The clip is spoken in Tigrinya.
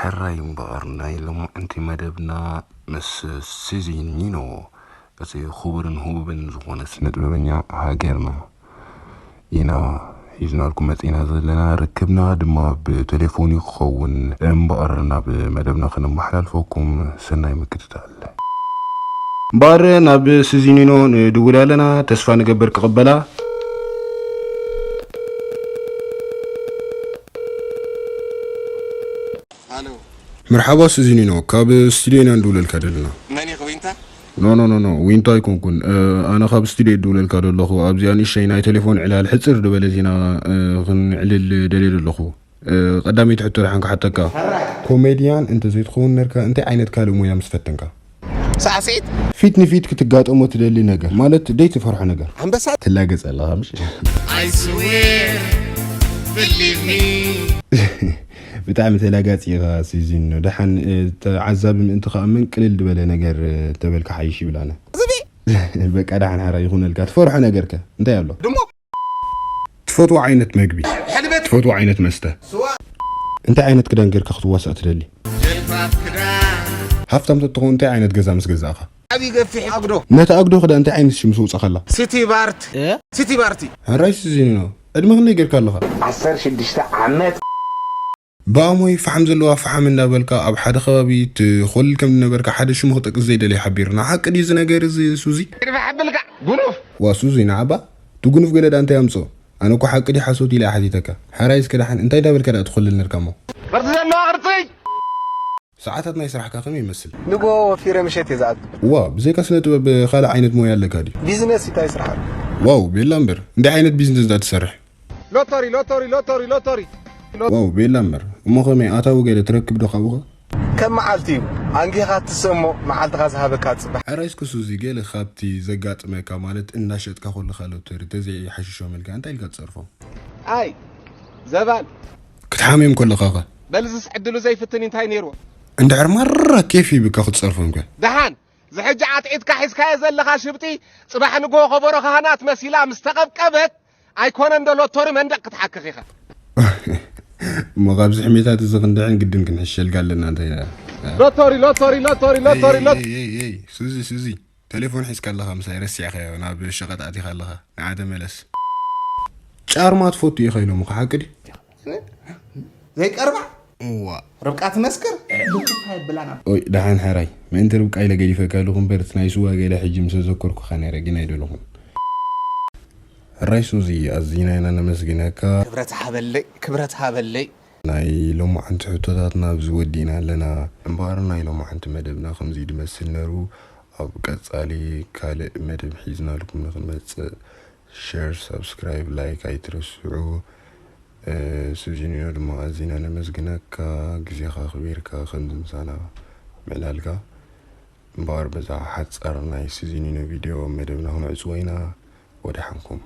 ሕራይ እምበኣር ናይ ሎማዕንቲ መደብና ምስ ሲዚኒኖ፣ እቲ ክቡርን ህቡብን ዝኾነ ስነ ጥበበኛ ሃገርና ኢና ሒዝናልኩም መጺና ዘለና። ርክብና ድማ ብቴሌፎን እዩ ክኸውን። እምበኣር ናብ መደብና ከነመሓላልፈኩም ሰናይ ምክትታል። እምበኣር ናብ ሲዚኒኖ ንድውል ኣለና፣ ተስፋ ንገብር ክቕበላ። ኣሎ። መርሓባ ሲዚኒኖ፣ ካብ ስቱድዮ ኢና ንድውለልካ ዘለና። መን ኢኺ ዊንታ? ኖ፣ ኖ፣ ኖ፣ ኖ፣ ዊንታ ኣይኮንኩን። እ፣ ኣነ ካብ ስቱድዮ እድውለልካ ዘለኹ። ኣብዚኣ ንእሽተይ ናይ ቴሌፎን ዕላል ሕጽር ዝበለት ኢና፣ እ፣ ክንዕልል ደልየ ዘለኹ። እ፣ ቀዳመይቲ ሕቶ ደሓን ክሓተካ። ሕራይ። ኮሜድያን እንተዘይትኸውን ነርካ፣ እንታይ ዓይነት ካልእ ሞያ ምስ ፈተንካ? ሳዕስዒት። ፊት ንፊት ክትጋጠሞ ትደሊ ነገር፣ ማለት ደይትፈርሖ ነገር። ኣንበሳ። ትላገጽ ኣለኻ፣ ምሽ? I swear, believe me. ብጣዕሚ ተላጋጺ ኢኻ ሲዚኖ። ደሓን፣ እ፣ ተዓዛቢ ምእንቲ ክኣምን ቅልል ዝበለ ነገር፣ እ፣ ተበልካ ሓይሽ ይብል ኣነ። ዝቢ። በቃ ደሓን ሓራ ይኹነልካ። ትፈርሖ ነገርከ እንታይ ኣሎ? ድሞ። ትፈትዎ ዓይነት መግቢ? ሕልበት። ትፈትዎ ዓይነት መስተ? ስዋ። እንታይ ዓይነት ክዳን ጌርካ ክትዋሳእ ትደሊ? ጀልባብ ክዳን። ሃፍታም ተትኸውን እንታይ ዓይነት ገዛ ምስ ገዛእኻ? ዓብዪ ገፊሕ ኣጉዶ። ነቲ ኣጉዶ ክዳን እንታይ ዓይነት ሽም ስውጻ ከላ? ሲቲ ባርት። እ? ሲቲ ባርቲ። ሕራይ ሲዚኒኖ፣ ዕድመ ክንደይ ጌርካ ኣለኻ? ዓሰርተ ሽዱሽተ ዓመት። ብኣሞይ ፈሓም ዘለዋ ፈሓም እንዳበልካ ኣብ ሓደ ከባቢ ትኾልል ከም ዝነበርካ ሓደ ሽሙ ክጠቅስ ዘይደለየ ሓቢርና። ሓቂ ድዩ እዚ ነገር እዚ ሱዚ? ግድፈ ሓብልካ ጉኑፍ። ዋ ሱዚ ንዓባ፣ እቲ ጉኑፍ ገለ ደኣ እንታይ ኣምጽኦ? ኣነ እኮ ሓቂ ድዩ ሓሶት ኢለ እየ ሓቲተካ። ሕራይ እስከ ደሓን እንታይ እንዳበልካ ደኣ ትኾልል ነርካ እሞ? ቅርጺ ዘለዋ ቅርጺ። ሰዓታት ናይ ስራሕካ ከመይ ይመስል? ንግሆ ወፊረ ምሸት እየ ዝኣቱ። ዋ፣ ብዘይካ ስነ ጥበብ ካልእ ዓይነት ሞያ ኣለካ ድዩ? ቢዝነስ እንታይ ስራሕ ኣሎ? ዋው፣ ቤላ እምበር። እንታይ ዓይነት ቢዝነስ ዳ ትሰርሕ? ሎተሪ፣ ሎተሪ፣ ሎተሪ፣ ሎተሪ። ዋው፣ ቤላ እምበር። እሞ ከመይ ኣታዊ ገለ ትረክብ ዶ ካብኡ ኸ? ከም መዓልቲ እዩ። ኣንጊኻ ትስእሞ፣ መዓልትኻ ዝሃበካ ጽባሕ። ሕራይ እስከ ሱዚ፣ ገለ ካብቲ ዘጋጥመካ፣ ማለት እናሸጥካ ከለኻ ሎተሪ ተዘይሓሽሾም ኢልካ እንታይ ኢልካ ትጸርፎም? ኣይ፣ ዘባን። ክትሓምዮም ከለኻ ኸ? በልዝስ ዕድሉ ዘይፍትን እንታይ ነይርዎ? እንድሕር ማራ ኬፍ ይብካ ክትጸርፎም ከ? ደሓን፣ ዝሕጂ ዓትዒትካ ሒዝካዮ ዘለኻ ሽብጢ፣ ጽባሕ ንግሆ ከበሮ ካህናት መሲላ ምስ ተቐብቀበት፣ ኣይኮነን ዶ ሎቶሪ መንደቕ ክትሓክኽ ኢኻ? እሞ ካብዚ ሕሜታት እዚ ክንድሕን ግድን ክንሕሸልካ ኣለና። እንታይ ደኣ? ሎቶሪ፣ ሎቶሪ፣ ሎቶሪ፣ ሎቶሪ፣ ሎቶሪ። ኤይ፣ ኤይ፣ ኤይ፣ ሱዚ፣ ሱዚ፣ ቴሌፎን ሒዝካ ኣለኻ ምሳይ ረሲዕካዮ፣ ናብ ሸቐጥ ኣቲኻ ኣለኻ። ንዓ ተመለስ። ጫርማ ትፈቱ ኢኻ ኢሎምኻ፣ ሓቂ ድዩ? ዘይቀርባ እዋ። ርብቃ ትመስክር። ብትፋ ይብላና። ኦይ፣ ደሓን ሕራይ። ምእንቲ ርብቃ ኢለ ገዲፈካ ኣለኹ እምበር፣ እቲ ናይ ስዋ ገለ ሕጂ ምስ ዘዘከርኩኻ ነይረ፣ ግን ኣይደለኹን። ሕራይ ሱዚ፣ ኣዚና ኢና ነመስግነካ። ክብረት ሃበለይ፣ ክብረት ሃበለይ። ናይ ሎማዓንቲ ሕቶታትና ኣብዚ ወዲእና ኣለና። እምበኣር ናይ ሎማዓንቲ መደብና ከምዚ ድመስል ነይሩ። ኣብ ቀጻሊ ካልእ መደብ ሒዝናልኩም ንኽንመጽእ፣ ሸር፣ ሳብስክራይብ፣ ላይክ ኣይትረስዑ። እ፣ ሱዚኒኖ ድማ ኣዚና ነመስግነካ፣ ግዜኻ ኣኽቢርካ ከምዚ ምሳና ምዕላልካ። እምበኣር በዛ ሓጻር ናይ ሱዚኒኖ ቪድዮ መደብና ክነዕጽዎ ኢና። ወደሓንኩም።